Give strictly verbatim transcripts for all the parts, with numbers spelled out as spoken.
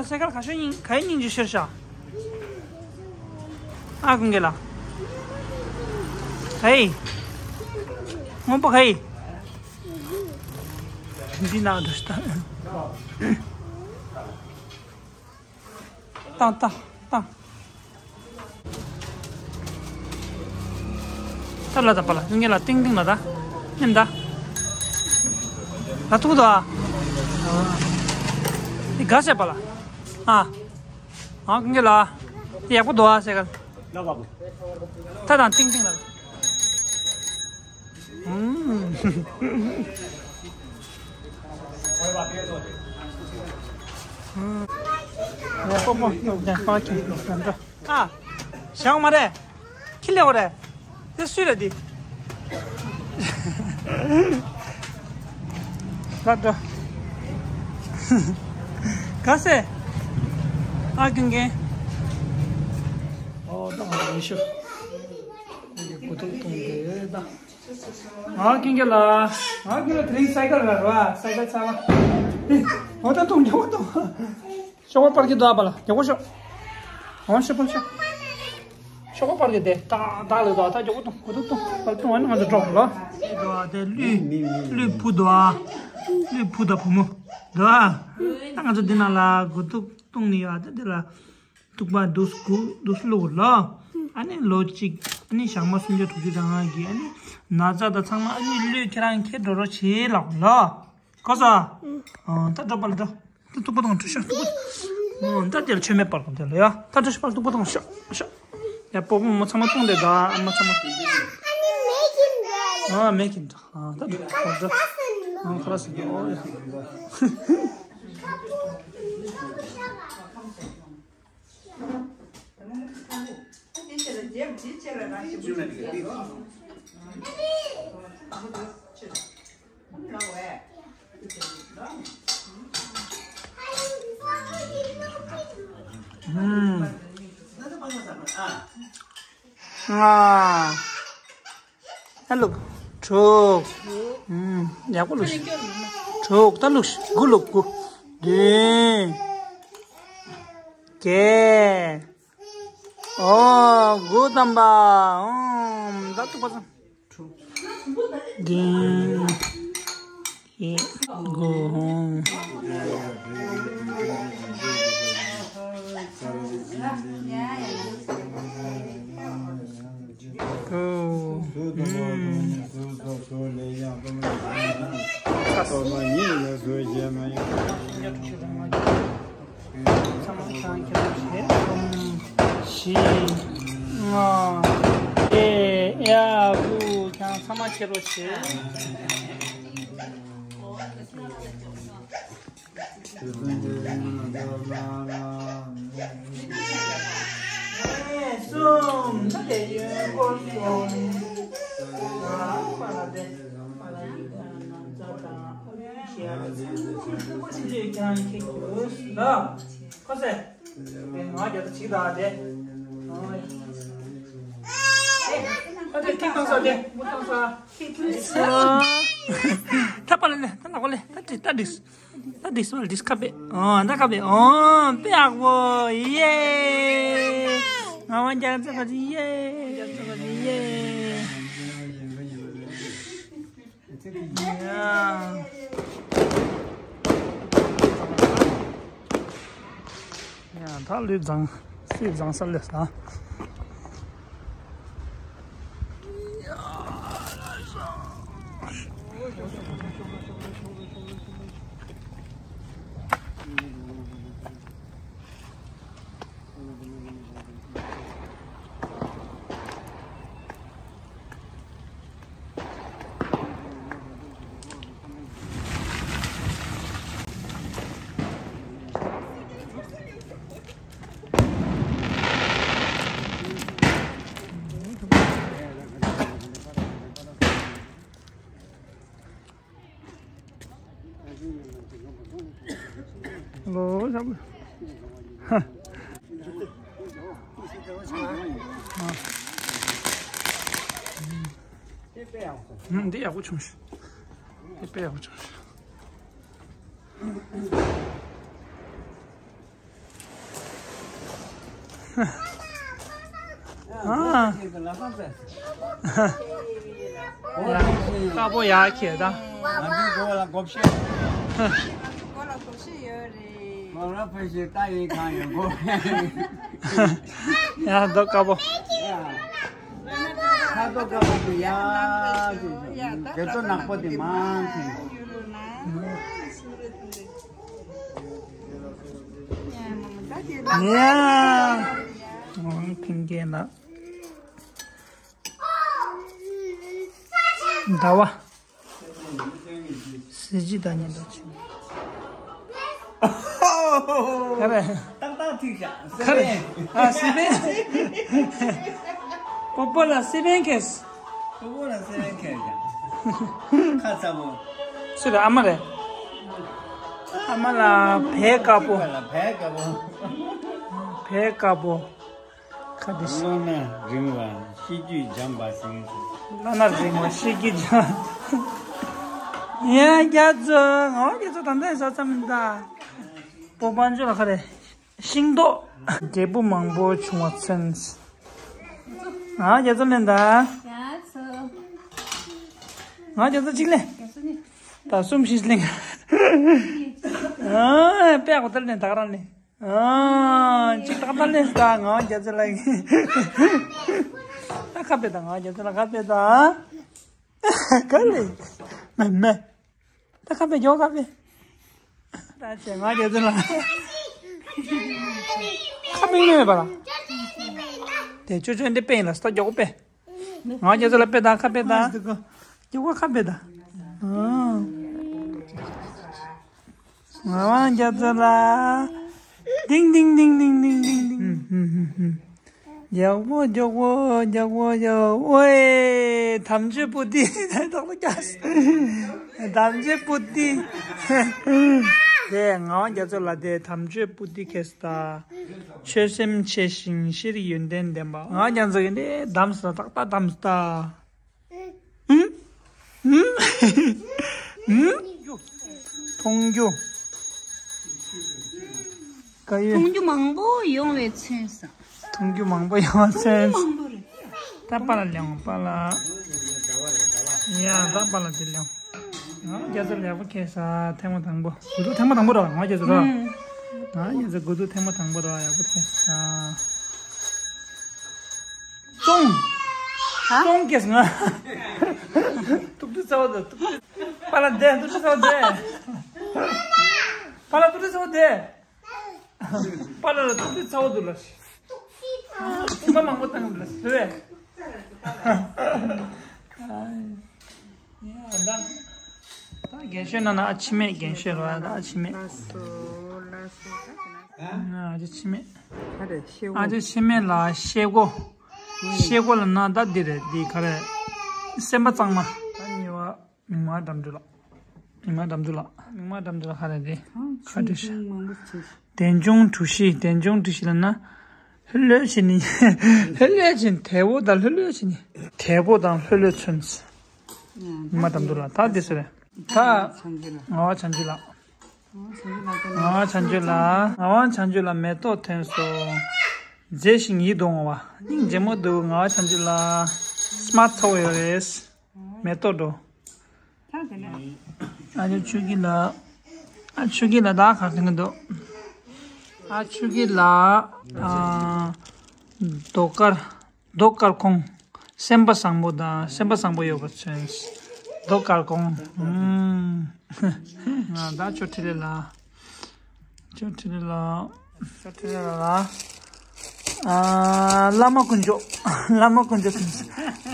སེ་ཀལ་ག་ཤོ་སྙིང་ག་ཡི་སྙིང་རྗེ་ཤོར་ཤག་ཨ་ཀུན་དགའ་ལགས། ག་ཡི། སྔོན་པོ་ག་ཡི། འདི་ན་འགྲོ་ཤི་ད། བཏང་བཏང་བཏང་། ད་ལ་ད་པ་ལ་ཀུན་དགའ་ལགས་ཏིང་ཏིང་ལ་ད། ཉན་ད། ད་ཐུག་ད། འདི་ག་ཟེར་པ་ལ། ཨ། ཨ་ཀུན་དགའ་ལགས། འདི་ཡག་པོ་འདུག་ཨ་སེ་ཀལ། ད་དང་ཏིང་ཏིང་ལ། ཨུམ། ཨུམ། ཡ་པོ་པོ་ཡ་པ་ཁྱེད་ཀྱི་འགྲོ། ཨ། བྱང་མ་རེད། ཁྱི་ལེ་འོ་རེད། དེ་སུས་རེད་དེ། ལ་འགྲོ། ག་སེ། ཨ་ཀུན་དགའ། ཨོ་ད་ང་མི་ཤོ། ཀུ་ཐུག་གཏོང་དེ་ད། ང་ཀུན་དགའ་ལགས། ང་ཀུན་དགའ་དེ་རིང་སའི་ཀལ་ར་ར་སའི་ཀལ་ཚ་བ། ཨོ་ད་གཏོང་རྒྱུ་གཏོང་། ཤོག་པ་པར་གྱི་འདུག་ཨ་པ་ལ་རྒྱག་གོ་ཤོག་ཨོ་ཤོག་པ་ཤོག་ཤོག་པ་པར་གྱི་དེ་ཏག་ཏག་ལ་འདུག་ཨ་ད་རྒྱག་གོ་གཏོང་གོ་ཐུག་གཏོང་པར་གཏོང་ཨ་ནི་ང་ཚོ་འགྲོ་གོ་ལ། འདུག་ཨ་དེ་ལུས་ལུས་ཕུ་འདུག་ཨ། ལུས་ཕུ་དང་བུ་མོ་འདུག་ཨ། ད་ང་ཚོ་འདི་ནང་ལ་གོ་ཐུག་གཏོང་ནི་ཡོད་ཨ་ད་འདི་ལ། ཐུག་པ་འདུག་སྐུ་འདུག་བླུག་ལ། ཨ་ནི་ལོ་གཅིག་ཨ་ནི་ཞག་མ་སུམ་བརྒྱ་དྲུག་ཅུ་རེ་ལྔ་གི་ཨ་ནི་ན་ཚ་དང་ཚང་མ་ཨ་ནི་ལུས་ཁྱེད་རང་ཁྱེར་འགྲོ་རོགས་བྱེད་ལགས་ལ། གོ་ས། ཨ་ད་འགྲོ་པ་ལ་འགྲོ། ད་ཐུག་པ་དང་འགྲོ་ཤག་ཐུག་པ། ཨ་ད་དེར་ཆོས་མེད་པར་གོ་དེ་ལ་ཡ་ད་འགྲོ་ཤག་པ་ལ་ཐུག་པ་དང་ཤག་ཤག་ཡ་པོ་པོ་མོ་ཚང་མ་གཏོང་དེ་ད་ཨ་མ་ཚང་མ། ཨ་མེད་ཀྱིན་འདྲ་ཨ་ད་འགྲོ་འགྲོ། ཨ་ཁ་ར་སི་འགྲོ་ཡ། ཨུམ། ལྔ། ཨ་ལུག་དྲུག་ཨུམ། ཡག་པོ་ལུག་དྲུག་ད་ལུག་དགུ་ལུག་དགུ། བདུན། བརྒྱད། ཨོ། དགུ་ཙམ་པ། ཨོམ། ད་ཐུག་པ་ཙམ། བདུན། བརྒྱད། དགུ། ཨོམ། དགུ། ཨུམ། ཚང་མ་ཁྱེར་རོགས་བྱེད། གསུམ། བཞི། ལྔ། བརྒྱད། ཡ། དགུ། ཁྱེད་རང་ཚང་མ་ཁྱེར་རོགས་བྱེད། གསུམ། ད་དེ་གཡོན་སྐོར་གསུམ། ཁྱེད་རང་ཁྱེར་དགོས་ལ། ཁོ་སེ། དེ་ང་རྒྱ་ད་ཅིག་ད་དེ། ཨ་དེ་ཐིག་བཏང་ས་དེ་མུ་བཏང་ས། ཐ་པ་ལ་ནས་ད་ལ་གོ་ལེ་ད་དྲི་ད་དྲི། ད་དྲི་སོ་དྲི་ཁ་པེ། ཨོ་ད་ཁ་པེ། ཨོ་པེ་ཨག་པོ་ཡེ། ང་བ་རྒྱ་ཚ་ཁ་ཅི་ཡེ། རྒྱ་ཚ་ཁ་ཅི་ཡེ། ཡ། ཡ། ད་ལུས་བཟང་། སྲིད་བཟང་ས་ལས་ན། ལོ་ཞབས། ཧ། ཨ། འདི་ཡག་པོ་བྱུང་ཤག་འདི་དཔེ་ཡག་པོ་བྱུང་ཤག་ཨ། དཀར་པོ་ཡག་ཁྱེད་ད། ང་ཚོའི་མགོ་ལ་སྒོ་ཕྱེ། མགོ་ལ་སྒོ་ཕྱེ་ཡོད་རེད། མགོ་ལ་ཕྱེ་ད་ཡིན་གང་ཡོད་མགོ། ཡ་ད་དཀར་པོ། ཁ་དོག་དཀར་པོ་དེ་ཡག་ཅིག་དེ་ཚོ་ནག་པོ་དེ་མང་ཅིག་ཡ། ཨང་ཕིང་གེ་ན། ཟླ་བ། གཟི་བརྗིད་དང་ཉེ་འདོགས་ཆེན། ག་རེ། ཏག་ཏག་ཐིག་ཤག་ཁ་རེ། ཨ་སི་པན། པོ་པོ་ལ་སི་པན་ཁེས། པོ་པོ་ལ་སི་པན་ཁེས་ཀྱང་། ཁ་ཚ་པོ། སུ་རེད། ཨ་མ་རེད། ཨ་མ་ལ་བལ་དཀར་པོ། ལ་བལ་དཀར་པོ། བལ་དཀར་པོ། ཁ་དེ། བློ་སྣ་རིང་བ་ཤེས་རྒྱུད་འཇམ་པ་ཞིག་བློ་སྣ་རིང་བ་ཤེས་རྒྱུད་འཇམ། ཡ་རྒྱ་མཚོ། ང་རྒྱ་མཚོ་ད་ལྟ་ས་མཚམས་མི་འདའ། པོ་པན་ཅོ་ལ་ཁ་རེ། ཤིང་ཏོག་འབྲས་བུ་མང་པོ་བྱུང་བ་མཚོན། ང་རྒྱ་མཚོ་ལེན་ད། རྒྱ་མཚོ། ང་རྒྱ་མཚོ་གཅིག་ལེན། རྒྱ་མཚོ་ནི། ད་གསུམ་བཞི་ལེན། ཨ་དཔེ་གོ་ལྟར་ལེན་ད་ག་རང་ལེན། ཨ་ཅིག་ཏག་ཏག་ལེན་ད་ང་རྒྱ་མཚོ་ལ། ད་ཁ་པེ་ད་ང་རྒྱ་མཚོ་ལ་ཁ་པེ་ད། ག་ལེ། མེ་མེ། ད་ཁ་པེ་མགྱོགས་ཁ་པེ། ད་ཆེ་ང་རྒྱ་མཚོ་ལ། ཁ་པེ་མེད་པ་ལ། དེ་ཅོ་ཅོ་འདི་པེ་ཡིན་ལ་སྟ་མགྱོགས་པེ། ང་རྒྱ་མཚོ་ལ་པེ་ད་ཁ་པེ་ད། མགྱོགས་ཁ་པེ་ད། ཨ། ང་རྒྱ་མཚོ་ལ། ཏིང་ཏིང་། མགྱོགས་པོ་མགྱོགས་པོ་མགྱོགས་པོ་མགྱོགས། ཨོའེ། དམ་ཆོས་པོ་ཏི། དམ་ཆོས་པོ་ཏི། དེ་ངག་དབང་རྒྱ་མཚོ་ལ་དེ་དམ་ཆོས་པོ་ཏི་ཁེས་ད། ཆོས་སེམས་ཆེ་ཞིང་ཤེས་རིག་ཡོན་ཏན་ལྡན་པ། ངག་དབང་རྒྱ་མཚོ་གི་འདི་གདམས་ས་ཏག་ཏག་གདམས་ས། ཨུམ། ཨུམ། ཨུམ། མཐོང་རྒྱུ། དཀར་ཡོལ། མཐོང་རྒྱུ་མང་པོ་ཡོང་བའི་མཚོན་ས། མཐོང་རྒྱུ་མང་པོ་ཡོང་བ་མཚོན། མང་པོ་རེད། ད་པཱ་ལགས་ལེན། པཱ་ལགས། ཡ་ད་པཱ་ལགས་དེ་ལེན། ང་རྒྱ་མཚོ་ལ་ཡག་པོ་ཁེས་ས་ཐེངས་མ་དང་པོ། དགུ་ཐུག་ཐེངས་མ་དང་པོ་རེད་པ། ང་རྒྱ་མཚོ་རེད་པ། ཨུམ། ང་རྒྱ་མཚོ་དགུ་ཐུག་ཐེངས་མ་དང་པོ་རེད་པ། ཡག་པོ་ཁེས་ས། ཙོང་། ཧ། ཙོང་སྐྱེས་ང་། ཏུག་ཏུ་ཚ་བོ་དང་ཏུག་ཏུ། པཱ་ལགས་བསྡད། ཏུག་ཏུ་ཚ་བོ་བསྡད། པཱ་ལགས་ཏུག་ཏུ་ཚ་བོ་བསྡད། པཱ་ལགས་ལ་ཏུག་ཏུ་ཚ་བོ་འདུག་ལ། ཕྱུ་པ་མང་པོ་བཏང་གི་འདུག་ལ་ཟེར་བས། ཡ་ད། ད་རྒན་ཤོས་ན་ན་ཨ་འཆི་མེད་རྒན་ཤོས་རེད་པ། ད་ཨ་འཆི་མེད། ལགས་སོ་ལགས་སོ། ཨ་ཅེ་འཆི་མེད། ག་རེ་ཤེལ་སྒོ། ཨ་ཅེ་འཆི་མེད་ལ་ཤེལ་སྒོ། ཤེལ་སྒོ་ལ་ན་ད་འདི་རེད། འདི་ག་རེ། སེམས་པ་གཙང་མ། ད་གཉིས་པ་མིག་དམར་འགྲམ་འགྲུལ་ལགས། མིག་དམར་འགྲམ་འགྲུལ་ལགས། མིག་དམར་འགྲམ་འགྲུལ་ལགས་ག་རེ་རེད། ག་འདྲ་ཤག་དན་ཅུང་གྲུ་བཞི། དན་ཅུང་གྲུ་བཞི་ལ་ན། ལྷོད་ལྷོད་བྱས་ནས། ལྷོད་ལྷོད་བྱས་ནས། དལ་པོ་དང་ལྷོད་ལྷོད་བྱས་ནས། དལ་པོ་དང་ལྷོད་ལྷོད་མཚོན། མིག་དམར་འགྲམ་འགྲུལ་ལགས། ད་འདི་སུ་རེད། ད། ངག་དབང་བྱང་ཆུབ་ལགས། ངག་དབང་བྱང་ཆུབ་ལགས། ངག་དབང་བྱང་ཆུབ་ལགས་མེ་ཏོག་ཐོན་སོང་། མཛེས་ཤིང་ཡིད་དུ་འོང་བ། སྙིང་རྗེ་མོ་འདུག་ངག་དབང་བྱང་ཆུབ་ལགས། སྨ་ར་ཐོག་ཡོད་རེད། མེ་ཏོག་འགྲོ། ཨ་ཅོ་ཆུ་སྐྱིད་ལགས། ཨ་ཆུ་སྐྱིད་ལགས་ད་ག་ག་ནས་འདུག་ཨ་ཆུ་སྐྱིད་ལགས། ཨ། རྡོ་དཀར། རྡོ་དཀར་ཁོང་། སེམས་པ་བཟང་པོ་དང་སེམས་པ་བཟང་པོ་ཡོད་པ་མཚོན། རྡོ་དཀར་ཁོང་། ཨུམ། ང་ད་ཅོ་ཁྲི་ལེ་ལགས། ཅོ་ཁྲི་ལེ་ལགས། ཅོ་ཁྲི་ལེ་ལགས། ཨ། བླ་མ་དཀོན་མཆོག་བླ་མ་དཀོན་མཆོག་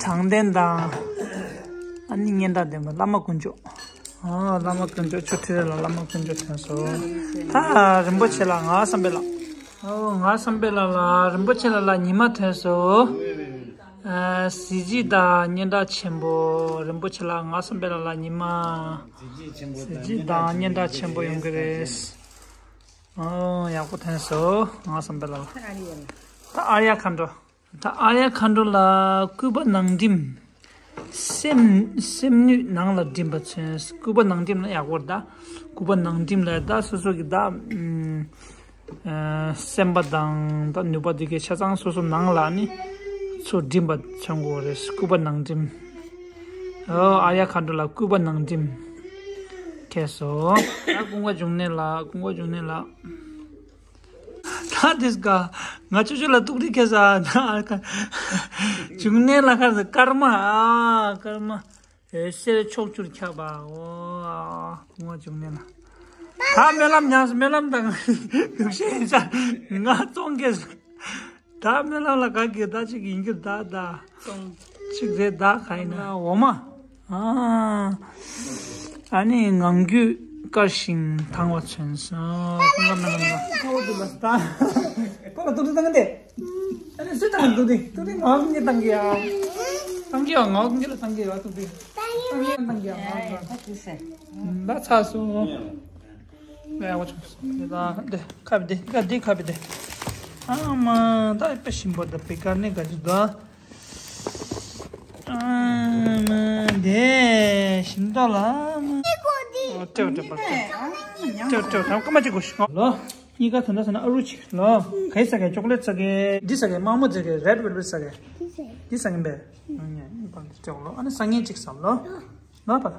དྲང་བདེན་དང་། ཨ་ནི་སྙན་གྲགས་ལྡན་པ་བླ་མ་དཀོན་མཆོག་ཨ། བླ་མ་དཀོན་མཆོག་ཅོ་ཁྲི་ལེ་ལགས། བླ་མ་དཀོན་མཆོག་ཐོན་སོང་། ད་རིན་པོ་ཆེ་ལགས། ངག་བཟང་པོ་ལགས། ཨོ། ངག་བཟང་པོ་ལགས་ལ། རིན་པོ་ཆེ་ལགས་ལ་ཉི་མ་ཐོན་སོང་། ཨ། གཟི་བརྗིད་དང་སྙན་གྲགས་ཆེན་པོ། རིན་པོ་ཆེ་ལགས་ངག་བཟང་པོ་ལགས་ལ་ཉི་མ། གཟི་བརྗིད་དང་སྙན་གྲགས་ཆེན་པོ་ཡོང་གི་རེད། ཨོ། ཡག་པོ་ཐོན་སོང་། ངག་བཟང་པོ་ལགས་ལ། ད་ཨརྱ་མཁའ་འགྲོ། ད་ཨརྱ་མཁའ་འགྲོ་ལ་སྐུད་པ་ནང་འགྲིམ། སེམས། སེམས་ནུས་ནང་ལ་འགྲིམ་པ་མཚོན། སྐུད་པ་ནང་འགྲིམ་ལ་ཡག་པོ་རེད་ད། སྐུད་པ་ནང་འགྲིམ་ལ་ད་སོ་སོ་གི་ད། ཨུམ། ཨ། སེམས་པ་དང་ད་ནུས་པ་འདི་གའི་ཆ་ཚང་སོ་སོ་ནང་ལ་ནི་ཚུར་འགྲིམ་པ་མཚོན་དགོས་རེད། སྐུད་པ་ནང་འགྲིམ། ཨོ། ཨ་ཡ་མཁའ་འགྲོ་ལ་སྐུད་པ་ནང་འགྲིམ། ཁེལ་སོང་། ད་ཀུན་དགའ་འབྱུང་གནས་ལགས། ཀུན་དགའ་འབྱུང་གནས་ལགས། ད་དེས་ག་ང་ཆུ་ཆུ་ལ་ཏུག་ཏུག་ཁེལ་ས། ད་འབྱུང་གནས་ལགས་ཁ་སྐར་མ། ཨ། སྐར་མ། ཨེ། གསེར་ཕྱོགས་བཅུར་ཁྱབ་པ། ཨོ། ཀུན་དགའ་འབྱུང་གནས་ལགས། ད་སྨོན་ལམ་ཉམས་སྨོན་ལམ་དང་འདུག་ཤེས་ཡིན་ས། ང་བཙོང་གེ། ད་སྨོན་ལམ་ལ་ག་གེ་ད་ཅིག་ཡིན་གྱི། ད་ད་བཙོང་ཅིག་རེད། ད་ག་ཡིན་ན། འོ་མ། ཨ། ཨ་ནི་ངང་རྒྱུད་དཀར་ཞིང་དྭངས་པ་མཚོན་སོང་། ཀུན་དགའ་སྨོན་ལམ་ལ། ཁོ་བོ་དུ་ལ་ད། ཁོ་ལ་ཏུག་ཏུག་བཏང་གི་འདུག་ཨ་ནི་སུས་བཏང་གི། ཏུག་ཏུག་ཏུག་ཏུག་ངའི་ངོ་ལ་བཏང་གི་ཡ། བཏང་གི་ཡ། ངའི་ངོ་ལ་བཏང་གི་ཡ། ཏུག་ཏུག་བཏང་གི་ཡ། ངའི་ངོ་ལ་བཏང་གི་ཡ། ད་ཚར་སོང་། ལས་ཡག་པོ་བྱུང་སོང་། འདི་དང་འདི་ཁ་བི་འདི་ཁ་འདི་ཁ་བི་འདི། ཨ་མ་ད་དཔེ་ཞིམ་པོ་འདི་བི་ག་ནི་ག་ཅི་འདུག་ཨ་མ་འདི་ཞིམ་ཏོག་ལ་ཨ་མ། ཨོ་སྤྲེའུ་སྤྲེའུ་སྤྲེའུ་སྤྲེའུ་སྤྲེའུ་ད་སྐར་མ་གཅིག་གོ་ཤི་ལོ། གཉིས་ཀ་དོན་དག་ཟེར་ན་ཨ་རུ་ཆིག་ལོ། ག་ཡི་ཟ་གི། ཅོག་ལེ་ཊི་ཟ་གི། འདི་ཟ་གི། མང་མོ་ཟ་གི། རེད་ཝེལ་ཝེཊ་ཟ་གི། འདི་ཟ་གི་འབད། ཨ་ནི་སང་ཉིན་གཅིག་ཟ་ལོ། ལོ་པ་ལ།